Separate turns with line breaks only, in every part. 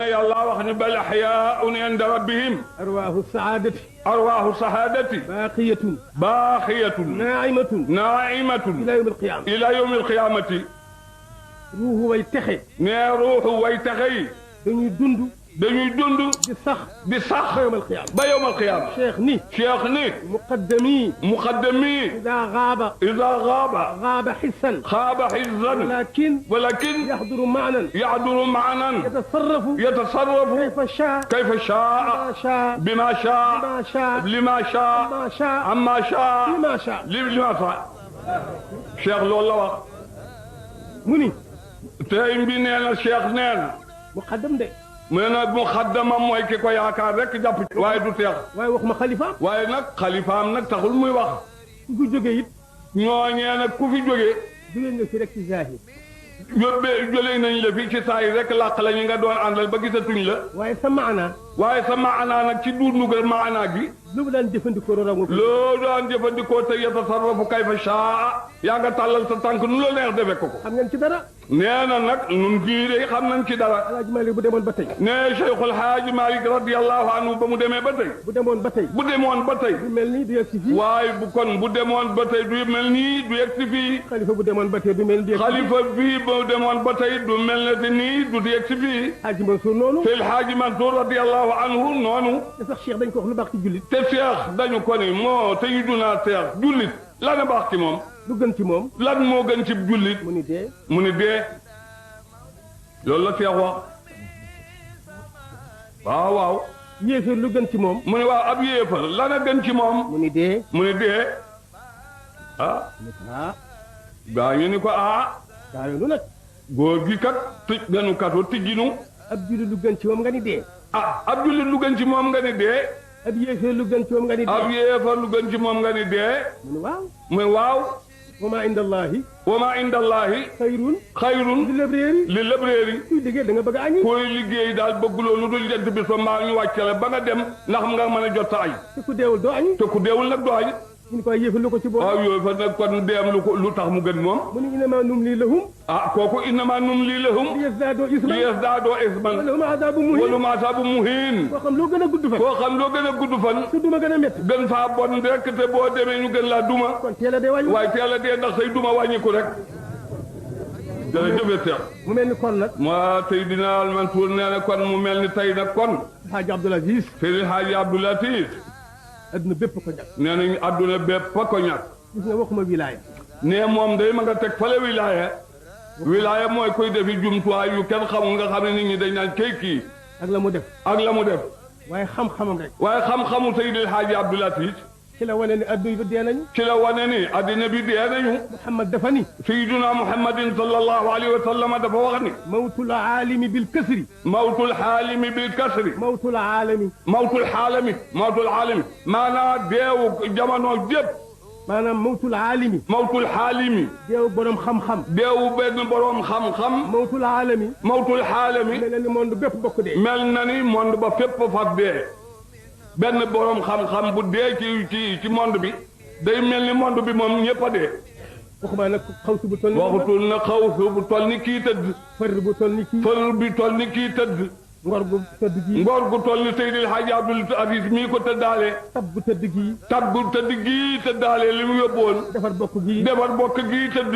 يلا وخن بل أحياء عند ربهم
أرواح السعادة
أرواح السعادة باقية ناعمة
إلى يوم القيامة
إلى يوم القيامة
روح ويتخي
روح ويتخي dañuy dund di sax ba yawm al-qiyaama
cheikh ni
muqaddami
إذا غاب حسا
ولكن
يحضر معنا
يتصرف كيف شاء بما شاء لما شاء عما شاء لما شاء cheikh loolu la wax
mu ni
tey bi nee na cheikh nee na
muqaddam de
mu ne nag muqaddamam mooy ki ko yaakaar rek jàpp ci waaye du teex
waaye wax ma xalifaam
waaye nag xalifaam nag taxul muy wax
ku fi jógee it
ñooñee nag ku fi jógee
jógee nga fi rek ci zahir
jëlee nañ la fi ci saa yi rek làq la ñu nga doon àndal ba gisatuñ la
waaye sa maana
nag ci duur nugal maana gi
lu daan jëfandikoo
loo daan jëfandikoo te yatasarrafu kayfa shaa yaa nga tàllal sa tànk nu la neex defe ko
xam ngeen ci dara
nee na nag nun kii de xam nañ ci dara
Alaaji Malik bu demoon ba tey
nee Cheikhul Haaji Malik radiyallahu anhu ba mu demee ba tey
bu demoon ba tey
du
mel nii du yegg si fii
waaye bu demoon ba tey du mel nii du yegg si fii
xalifa bu demoon ba tey du mel nii
xalifa bii bu demoon ba tey du mel ne te nii du yegg si fii
Haaji Mansour noonu
Seydi Haaji Mansour radiyallahu anhu noonu
te sax Cheikh dañ ko wax lu baax ci jullit
te Cheikh dañu ko ni moo te yu dunaa Cheikh jullit lan a baax ci moom
lu gën ci moom
lan moo gën ci jullit
mu ni dee
loolu la Cheikh wax waaw
yéefar lu gën ci moom
mu ne waaw ab yéefar lan a gën ci moom
mu ni dee
gaa ñu ni ko
gaa yoonu nag
góor gi kat tëj ganu katu tijjinu
ab jullit lu gën ci moom nga ni dee
ab jullit lu gën ci moom nga ni dee
ab yéefar lu gën ci moom nga ni dee
ab yéefar lu gën ci moom nga ni dee mu ne waaw
wa maa inda Allahi
xayrun li labreeri
kuy liggéey da nga bëgg a añi
kuy liggéey daal bëgg loolu dul jant bi so maa ñu wàcce la ba nga dem ndax nga mën a jot ay
te ku deewul doo añi
nag doo añi
ñu ko yéefal lu ko ci boole
waaw yooyu fa nag kon deem lu tax mu gën moom
mu ni innamaa numlii lahum
kooku innamaa numlii lahum liyazdaadoo isman walahum azaabun muhiin
koo xam loo gën a gudd fan su duma gën a métti
gën faa bon rek te boo demee ñu gën laa duma
kon teel a dee wàññi
waaye teel a dee ndax say duma wàññiku rek jërëjëf Seex
mu mel ni kon nag
Seydina Al Mansuur nee na kon mu mel ni tey nag kon
Haaji Abdoul Aziz
Seydi Haaji Abdoul Aziz
adduna bépp ko ñàkk
nee nañ adduna bépp ko ñàkk
gis nga waxuma wilaaya
nee moom day ma nga teg fale wilaaya mooy koy defi jumtuwaay yu kenn xamul nga xam ne nit ñi dañ naan kii
ak la mu def waaye xam-xamam rek
waaye xam-xamu Seydi Haaji Abdoul Aziz
ci la wane ni adduna bi dee nañu
ci la wane ni adduna bi dee nañu
Muhammad dafa ni
Sayyiduna Muhammadin sallallahu alayhi wa sallam dafa wax ni
mawtul aalimi bil kasri
mawtul xaalimi bil kasri
mawtul
aalimi maanaam deewu jamono jépp
maanaam mawtul
xaalimi
deewu borom xam-xam
deewu benn borom xam-xam
mawtul xaalami mel na ni monde bépp bokk dee
mel na ni monde ba fépp faf dee benn borom xam-xam bu dee ci monde bi day mel ni monde bi moom ñëpp a dee
waxuma nag xawsu bu toll ni
waxutul na xawsu bu toll ni kii tëdd
fër bi toll ni kii
tëdd ngor gu toll ni Seydil Hadji Abdoul Aziz mii ko tëddaale tab bu tëdd gii tëddaale li mu yóbboon
defar bokk
gii tëdd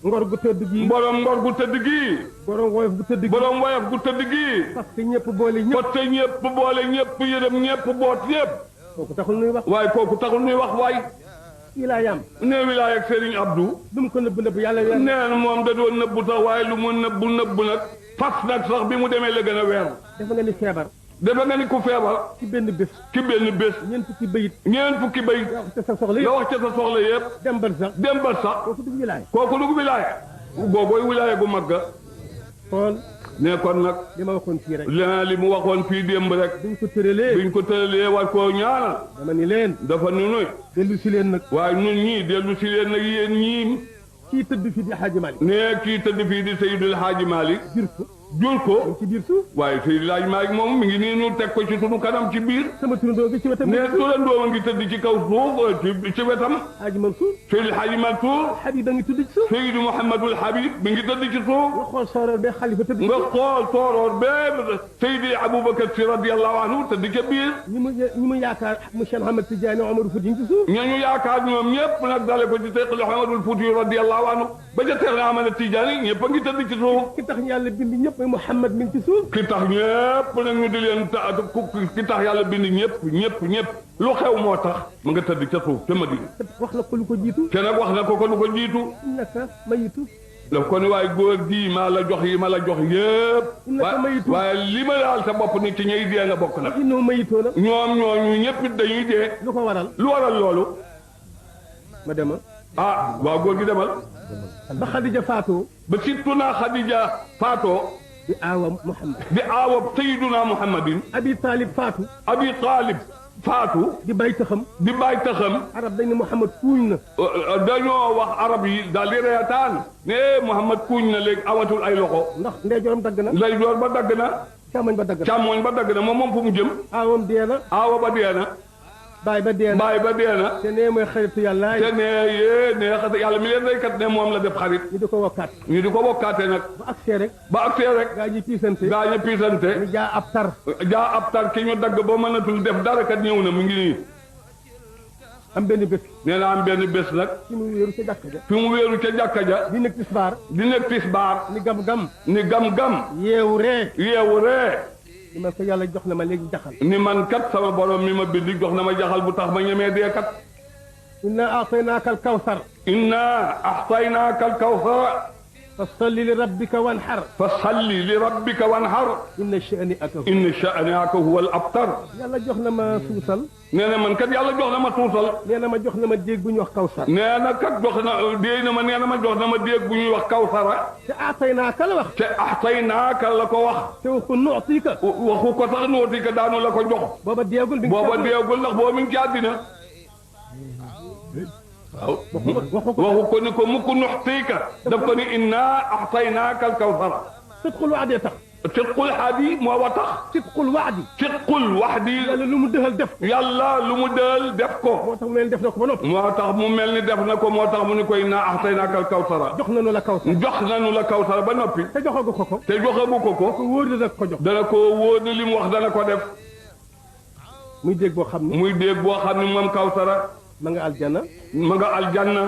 ngor gu tëdd gii
borom ngor gu tëdd gii
borom woyof gu tëdd gii
parce que ñëpp boole ñëpp yërëm ñëpp boot ñëpp
kooku taxul nuy
wax waaye
wilaayam
ne wilaaya ak Serigne Abdou
lu mu ko nëbb yàlla
nee na moom da doon nëbbu sax waaye lu mu nëbbu nag fas nag sax bi mu demee la gën a weeru
dafa nga ni feebar
dafa nga ni ku feebar
ci benn bés ñeent fukki bayit nga wax ca sa
soxla yëpp dem ba sax kooku du wilaaya googooy wilaaya gu mag ga
kon
ne kon nag
li ma waxoon fii rek
li mu waxoon fii démb rek
biñ ko tëralee
war koo ñaanal
dama ni leen
dafa nunuy
dellu si leen nag
waaye ñun ñii dellu si leen nag yéen ñii
kii tëdd fii di Hadji Malick
ne kii tëdd fii di Seydil Hadji Malick jur ko
ci biir suuf
waaye Seydi Laaj Maalik moom mi ngi nii ñu teg ko ci sunu kanam ci biir
sama turandoo gi ci wetam
ne turandoo a ngi tëdd ci kaw suuf ci wetam
Hadji Mansour
Seydi Hadji Mansour
Habib a ngi tudd ci suuf
Seydi Mouhamadul Habib mi ngi tëdd ci suuf
nga xool sooroor be xalifa tëdd
nga xool sooroor bee Seydi Aboubacar Si radiyallahu anhu tëdd ca biir
ñi mu yaakaar monsieur Ahmed Tidiane Omar Fouti ci suuf
ñooñu yaakaar ñoom ñëpp nag dale ko ci Seex Ahmadul Fuuti radiyallahu anhu ba ca Seex Ahmad Tidiane ñëpp a ngi tëdd ci suuf
ki tax yàlla bind ñëpp mooy Mouhamed mi ngi ci suuf
ki tax ñëpp nag ñu di leen ki tax yàlla bind ñëpp lu xew moo tax mu nga tëdd ca suuf ca Madina
wax na ko lu ko jiitu
te nag wax na ko lu ko jiitu
innaka mayitu
daf ko ni waaye góor gii maa la jox yi ma la jox yëpp
innaka mayitu
waaye li ma daal sa bopp ni ci ñuy dee nga bokk nag
innoo mayitoo nag
ñoom ñooñu ñëpp dañuy dee
lu ko waral
lu waral loolu
ma dema
ah waaw góor gi demal
ba Xadija faatoo
ba sittuna Xadija faatoo
di aawa Muhammad
di aawa Sayyiduna Muhammadin
Abi Talib faatu
Abi Talib faatu
di bay taxam
di bàyyi taxam
arab dañ ne Muhammad kuuñ na
dañoo wax arab yi daal di reetaan ne Muhammad kuuñ na léegi amatul ay loxo
ndax ndeyjooram dagg na
lay door ba dagg na
càmmoñ ba dagg na
càmmooñ ba dagg na moom fu mu jëm
aawam dee na
aawa ba dee na
baay ba dee na
baay ba dee na
te nee mooy xaritu yàlla
te ne yee ne yàlla mi leen reykat ne moom la def xarit
ñu di ko wakkaat
ñu di ko bokkaate nag
ba agsee rek
ba agsee rek
gaa ñi piisante
gaa ñu piisante
ñu jaa ab tar
jaa ab tar ki ñu dagg ba mënatul def dara kat ñëw na mu ngi nii
am benn bés
nee na am benn bés nag
ci mu wéeru ca jàkka ja
fi mu wéeru ca jàkka ja
di nekk tisbaar
di nekk tisbaar
ni gam-gam
ni gam-gam
yeewu ree
yeewu ree
li ma ko yàlla jox na ma léegi jaxal
ni man kat sama borom mi ma bindi jox na ma jaxal bu tax ma ñemee dee kat
inna aataynaaka al kawsar
inna axtaynaaka al kawsara
fa salli li rabbika wanhar
fa salli li rabbika wanhar
inna sha'ni'aka
inna sha'ni'aka huwa al abtar
yàlla jox na ma suusal
nee na man kat yàlla jox na ma tuusal
nee na ma jox na ma déeg bu ñuy wax kawsar
nee na kat jox na déey na ma nee na ma jox na ma déeg bu ñuy wax kawsara
te aataynaaka la wax
te axtaynaaka la ko wax
te waxu nu'tika
waxu ko sax nootika daanu la ko jox
booba deegul bi
booba deegul ndax boo mi ngi ci àddina waaw waxu ko ni ko mukk nuxtiika daf ko ni inna axtaynaaka al kawsara
sidqul wa'di tax
sidqul hadi moo wa tax
sidqul wa'di
sidqul waxdi
yàlla lu mu dëxal def
yàlla lu mu dël def ko
moo tax mu leen def na ko ba noppi
moo tax mu mel ni def na ko moo tax mu ni ko inna axtaynaaka al kawsara
jox nañu la kawsar
jox nañu la kawsara ba noppi
te joxagu ko
te joxagu ko
ko wóor na ko jox
dana ko wóor ni li mu wax dana ko def
muy dégg boo xam ne
muy déeg boo xam ne moom kawsara
ma nga aljanna
ma nga aljanna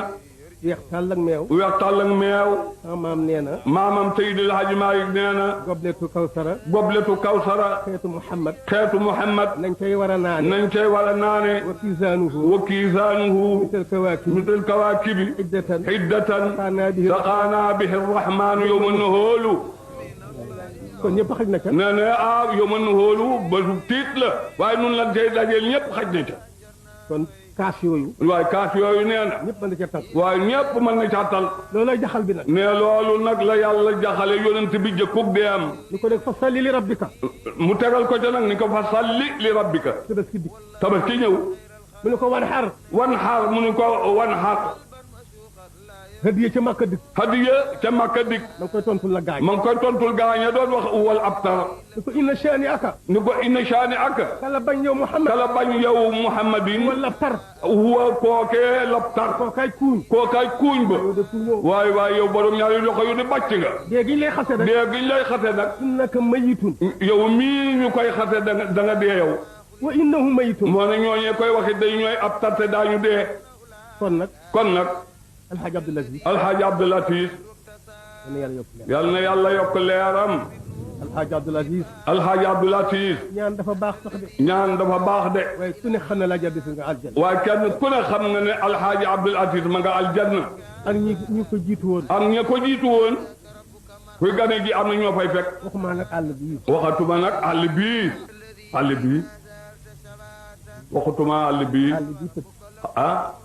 weex tàll ak meew
weex tàll ak meew
sama maam nee na
maamam Seydil Hadji Malick nee na
gobletu kawsara
gobletu kawsara
xeetu Muhammad
xeetu Muhammad
nañ koy war a naane
nañ cay war a naane
wa kisaanuhu
wa kiisaanuhu
misal kawaakib
mital kawaakibi
iddatan
hiddatan
saqaanaa
saqaanaa bihi rahmaanu yawma nahoolu
kon ñëpp xaj na ca
nee na yawma nahoolu ba tiit la waaye nun lan cay dajeel ñëpp xaj na ca
kon kaas yooyu
waaye kaas yooyu nee na
ñëpp mën na ca tal
waaye ñëpp mën na ca tal
loolay jaxal bi nag
ne loolu nag la yàlla jaxale yonent bi jëkkug dee am
ni ko def fa salli li rabbika
mu tegal ko ca nag ni ko fa salli li rabbika
tabaski dik
tabaski ñëw
mu ne ko wan xar
wan xaar mu ni ko wan xaar
hadiya ca Makka dik
hadiya ca Makka dik
da nga koy tontul la gaañ
ma ngi koy tontul gaaña doon wax wal abtar
ni ko inna shaani aka
ni ko inna shaani aka
kala bañ yow Muhammad
kala bañ yow Muhammadin
wala tar
huwa kookee labtar
koo kay kuuñ
kookaay kuuñ ba
yow de kuuñoo
waaye waaye yow borom ñaari loxo yu di bàcc nga
léegi ñu lay xase rek
dee giñ lay xase nag
innaka mayitun
yow mii ñu koy xase da nga dee yow
wa innahu mayitun
moo ne ñooñee koy waxi day ñooy ab tarte daañu dee kon nag
alxaaji Abdul Aziz
alxaaji Abdul Aziz yal na yàlla yokk leeram
alxaaji Abdul Aziz
alxaaji Abdul Aziz
ñaan dafa baax sax de
ñaan dafa baax de
waaye ku ne xam ne laa jabis nga aljanna
waaye kenn ku ne xam nga ne alxaaji Abdul Aziz ma nga aljanna
ak ñi ko jiitu woon
ak ña ko jiitu woon kuy gane gi am na ñoo fay fekk
waxuma nag àll bii
waxatuma nag àll bii waxatuma àll bii
tëdd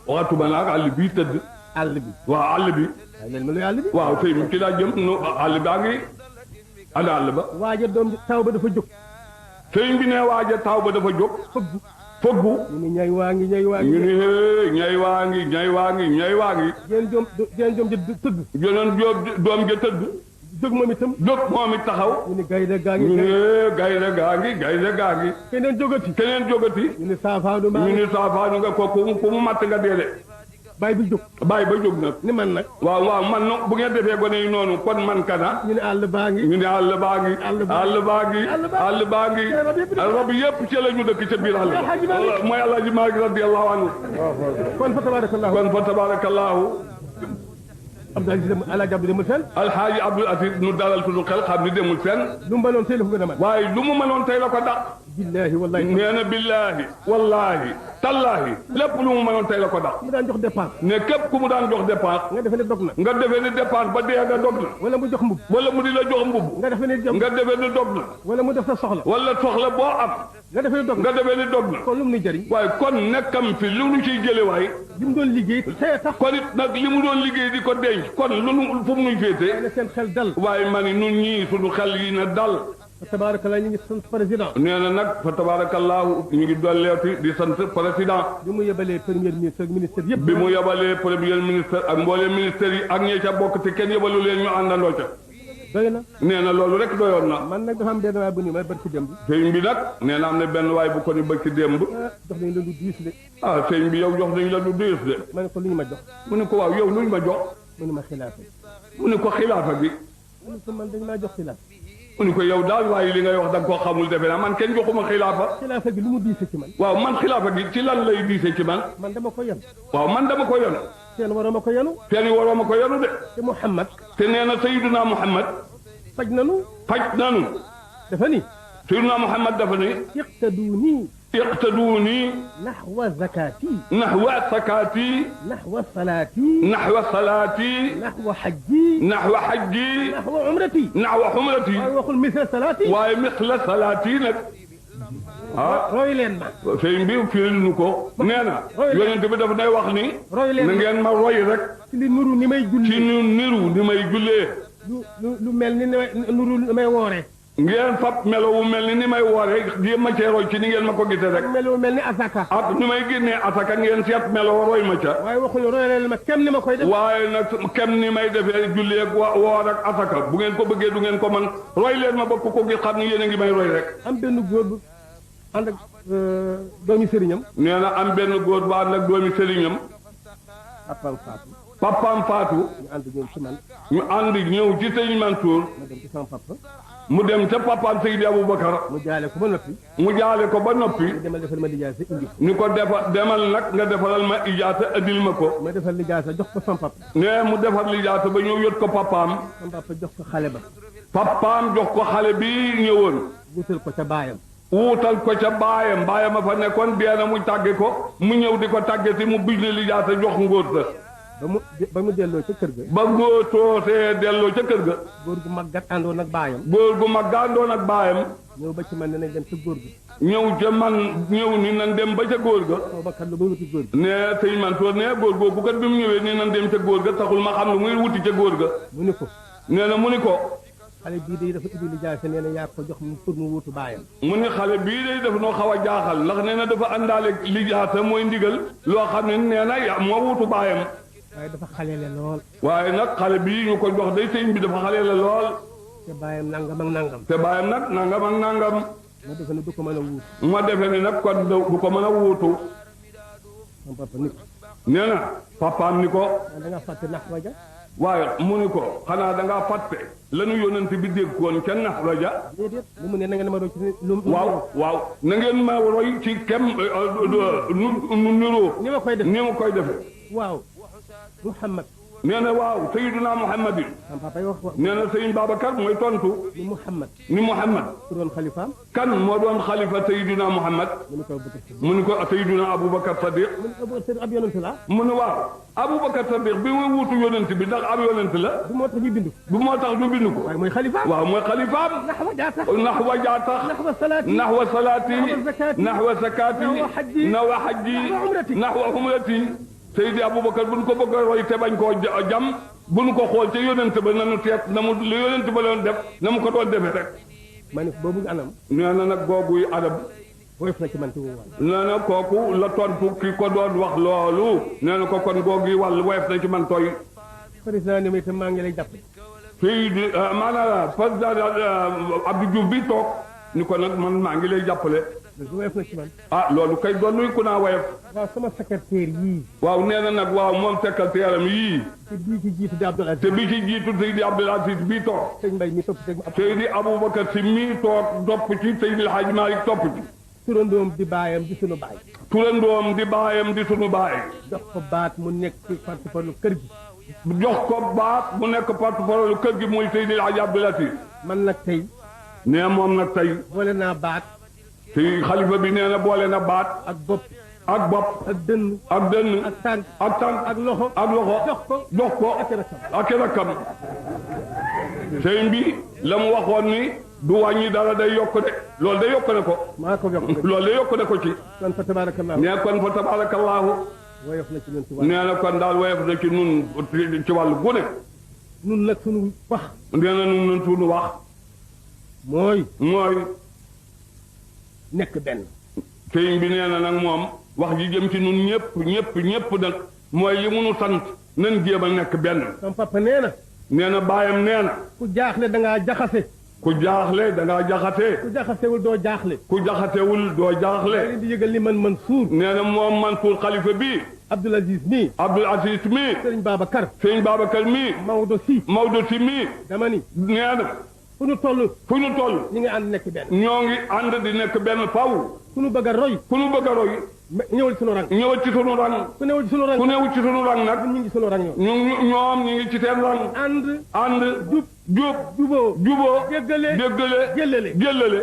waxatuma nag àll bii tëdd
àll bi
waaw àll bi
waaye leen ma luy àll bi
waaw tey ci laa jëm no àll baa ngi ànd àll ba
waaja doom taw ba dafa jóg
sëñ bi ne waaja taw ba dafa jóg fëggu
ñu ne ñay waa ngi
ñu ne ñay waa ngi
jeen joom ja tëdd
jeneen doom ja tëdd
jóg moom itam.
jóg moom it taxaw.
ñu ne gaynde gaa ngi.
ñu ne gaynde gaa ngi gaynde gaa ngi.
keneen jógati.
keneen jógati.
ñu ne saafaanu maa
ñu ne saafaanu nga ko ku mu matt nga dee de.
bàyyi bi jóg.
bàyyi ba jóg nag.
ni man nag.
waaw man nag bu ngeen defee gone yi noonu kon man kana.
ñu ne àll baa ngi.
ñu ne àll baa ngi. àll baa ngi. àll baa ngi. rab yëpp ci la ñu dëkk ca biir àll ba. mooy Alaaji Maalik radiyallahu anhu.
kon fa tabarakallahu.
kon fa tabarakallahu.
Alaaji Abdou demul fenn.
Alxaaji Abdul Aziz nu dalal suñu xel xam ni demul fenn.
lu mu mënoon tey la ko gën a mën.
waaye lu mu mënoon tey la ko dàq.
billaahi wallaahi.
nee na billaahi wallaahi tallaahi lépp lu mu mënoon tey la ko dàq.
mu daan jox dépense.
ne képp ku mu daan jox dépense.
nga defee ne dog na.
nga defee ne dépense ba dee nga dog na.
wala mu jox mbub.
wala mu di la jox mbubb.
nga defee ne jom.
nga defee ne dog na.
wala mu def sa soxla.
wala soxla boo am.
nga defee ne dog na.
nga defee ne dog na.
kon lu mu nuy jëriñ.
waaye kon nekkam fi lu nu ciy jële waay.
li mu doon liggéey tey tax.
kon it nag li mu doon liggéey di ko denc. kon lu nu fu mu nuy féete.
ne seen xel dal.
waaye ma ni nun ñii suñu xel yi na dal.
fa tabarakallah ñu ngi sant président.
nee na nag fa tabarakallahu ñu ngi dolleeti di sant président.
bi mu yebalee premier ministre ak ministre yëpp.
bi mu yebalee premier ministre ak mbooleem ministère yi ak ñee ca bokk te kenn yebalu leen ñu àndandoo ca.
doy na.
nee na loolu rek doyoon na.
man nag dafa am benn waay bu ni ma barki démb.
sëñ bi nag nee na am na benn waay bu ko ni bëgg ci démb.
jox nañ la lu diis de.
ah sëñ bi yow jox nañ la lu diis de.
ma ne ko lu ñu ma jox.
mu ne ko waaw yow lu ñu ma jox.
mu ne ma xilaafa.
mu ne ko xilaafa bi.
mu ne ko man dañ maa jox xilaaf.
mu ne ko yow daal waaye li ngay wax da nga koo xamul defe naa man kenn joxuma xilaafa.
xilaafa gi lu mu diise ci man.
waaw man xilaafa gi ci lan lay diise ci man.
man dama ko yen.
waaw man dama ko yenu.
seen waroo ma ko yenu.
seen waroo ma ko yenu de.
te Muhammad.
te nee na Sayyiduna Muhammad.
faj nanu.
faj nanu.
dafa ni.
Sayyiduna Muhammad dafa ni.
iqtaduuni.
iqtaduuni.
naxwa zakaati.
naxwa sakaati.
naxwa salaati.
naxwa salaati.
naxwa xajji.
naxwa xajji.
naxwa umrati.
naxwa xumrati.
waaye waxul misla salaati.
waaye misla salaati nag. ah
roy leen ma.
sëñ bi firil nu ko. nee na yonent bi dafa day wax ni.
roy leen
na ngeen ma roy rek.
ci li nuru ni may julli.
ci nu niru ni may jullee.
lu mel ni nuru ni may wooree.
ngeen fab melo wu mel ni may wooree jéem ma cee roy ci ni ngeen ma ko gisee rek.
melo wu mel ni asaka.
ak ni may génnee asaka ngeen seet melo roy ma ca.
waaye waxuñu roy leen ma kem ni ma koy def.
waaye nag kem ni may defee julli ak woor ak asaka bu ngeen ko bëggee du ngeen ko man roy leen ma bokk ko gis xam ni yéen a ngi may roy rek.
am benn góor bu ànd ak doomi sëriñam.
nee na am benn góor bu ànd ak doomi sëriñam.
papaam faatu.
papaam faatu.
ñu ànd ñëw ci man.
ñu ànd ñëw ci sëñ Mansour.
ma dem ci sama papa.
mu dem ca papaam Seydi Aboubacar.
mu jaale ko ba noppi.
mu jaale ko ba noppi.
demal defal ma lijaasa indi ko.
ni ko demal nag nga defalal ma ijaasa indil ma ko.
ma defal lijaasa jox ko sama papa.
nee mu defar lijaasa ba ñëw yot ko papaam.
sama papa jox ko xale ba.
papaam jox ko xale bi ñëwoon.
wutal ko ca baayam.
wuutal ko ca baayam a fa nekkoon dee na mu tàgge ko mu ñëw di ko tàgge si mu bind lijaasa jox ngóor sa.
ba mu delloo ca kër ga.
ba ngóor soosee delloo ca kër ga.
góor gu mag gat àndoon ak baayam.
góor gu mag àndoon ak baayam.
ñëw ba ci man ne nañ dem ca góor gi.
ñëw ca man ñëw ni nan dem ba ca góor ga.
Aboubacar la ba wuti góor gi.
ne sëñ Mansour ne góor googu kat bi mu ñëwee ni nan dem ca góor ga taxul ma xam ne muy wuti ca góor ga.
mu ni ko.
nee na mu ni ko.
xale bii de dafa indi lijaasa nee na yaa ko jox mu pour mu wutu baayam.
mu ni xale bii de dafa noo xaw a jaaxal ndax nee na dafa àndaale lijaasa mooy ndigal loo xam ne nee na ya moo wutu baayam.
waaye dafa xaleele lool.
waaye nag xale bii ñu ko jox day sëñ bi dafa xaleele lool.
te baayam nangam ak nangam.
te baayam nag nangam ak nangam.
ma defe ne du ko mën a wuutu.
ma defe ne nag kon du ko mën a wuutu.
sama papa ni ko. nee
na papaam ni ko.
da nga fàtte nax waja.
waaye mu ni ko xanaa da ngaa fàtte. lanu yónnent bi déggoon ca nax waja.
déedéet lu mu ne na ngeen ma roy ci lu.
waaw na ngeen ma roy ci kem nu niroo.
ni ma koy defee
ni ma koy defee.
waaw. Muhammad.
nee na waaw Sayyiduna Muhammadin.
sama papa yi wax.
nee na Sëriñ Babacar mooy tontu.
ni Muhammad.
ni Muhammad.
ku doon xalifaam.
kan moo doon xalifa Sayyiduna Muhammad. mu ni ko Sayyiduna Aboubacar Sadiq.
mu ni ko ab yonent la.
mu ni waaw Aboubacar Sadiq bi muy wuutu yonent bi ndax ab yonent la.
du moo tax ñu bind ko.
du moo tax ñu bind ko.
waaye mooy xalifaam.
waaw mooy xalifaam.
naxwa jaa tax.
naxwa jaa tax.
naxwa salaati.
naxwa salaati. naxwa zakaati.
naxwa xajji.
naxwa umrati. Seydi Aboubacar bu ñu ko bëgg a roy te bañ koo jam bu ñu ko xool ca yonent ba nanu teet na mu lu yonent ba doon def na mu ko doon defee rek.
ma ne boobu anam.
nee na nag googuy adam.
woyof na ci man ci wu wàll.
nee na kooku la tontu ki ko doon wax loolu. nee na ko kon googuy wàll woyof na ci man tooy.
président ni ma itam maa ngi lay jàppale.
Seydi maanaam président Abdou Diouf bi toog ni ko nag man maa ngi lay jàppale.
lu woyof na ci man.
ah loolu kay doon nuy ku naa woyof.
waaw sama secrétaire yii.
waaw nee na nag waaw moom secrétaire am yii.
te bii ci jiitu di Abdoul Aziz.
te bi ci jiitu Seydi Abdoul Aziz bii toog.
sëñ Mbaye mi topp ci
Seydi Aboubacar Si mii toog topp ci Seydi El Hadji Malick topp ci.
turandoom di baayam di sunu baay.
turandoom di baayam di sunu baay.
jox ko baat mu nekk ci porte-parole kër gi.
jox ko baat mu nekk porte-parole kër gi muy Seydi El Hadji Abdoul Aziz.
man nag tey.
nee moom nag tey.
boole naa baat.
te xalifa bi nee na boole na baat.
ak bopp.
ak bopp.
ak dënn.
ak dënn.
ak tànk.
ak tànk.
ak loxo.
ak loxo.
jox ko.
jox ko.
ak rakam.
ak rakam. sëñ bi la mu waxoon ni du wàññi dara day yokk de loolu day yokk ne ko.
maa ko yokk.
loolu day yokk ne ko ci.
kon fa tabaarakallaahu.
nee kon fa tabaarakallaahu.
woyof na ci ñun ci wàllu.
nee na kon daal woyof na ci nun ci wàllu gu ne.
nun nag sunu wax.
nee na nun sunu wax.
mooy. nekk benn.
sëñ bi nee na nag moom wax ji jëm ci nun ñëpp nag mooy li munu sant nan jéem a nekk benn.
sama papa nee na.
nee na baayam nee na.
ku jaaxle da ngaa jaxase.
ku jaaxle da ngaa jaxate.
ku jaxasewul doo jaaxle.
ku jaxatewul doo
maa
jaaxle.
ngi di yëgal ni man Mansour.
nee na moom Mansour xalifa bi.
Abdoul Aziz mii.
Abdoul Aziz mi.
Sëriñ Babacar.
sëñ Babacar mi.
Maodo si.
Maodo si mi.
dama ni.
nee na
fu nu toll.
fu ñu toll.
ñu ngi ànd nekk benn.
ñoo ngi ànd di nekk benn faw.
fu nu bëgg a roy.
ku nu bëgg a roy.
ñëwal sunu rang.
ñëwal ci sunu rang.
ku newul ci sunu rang.
ku newu ci sunu rang nag.
ñu ngi sunu rang ñoom.
ñoom ñu ngi ci seen rang.
ànd.
jub
juboo.
juboo.
jéggale.
jéggale.
jëllale.
jëllale.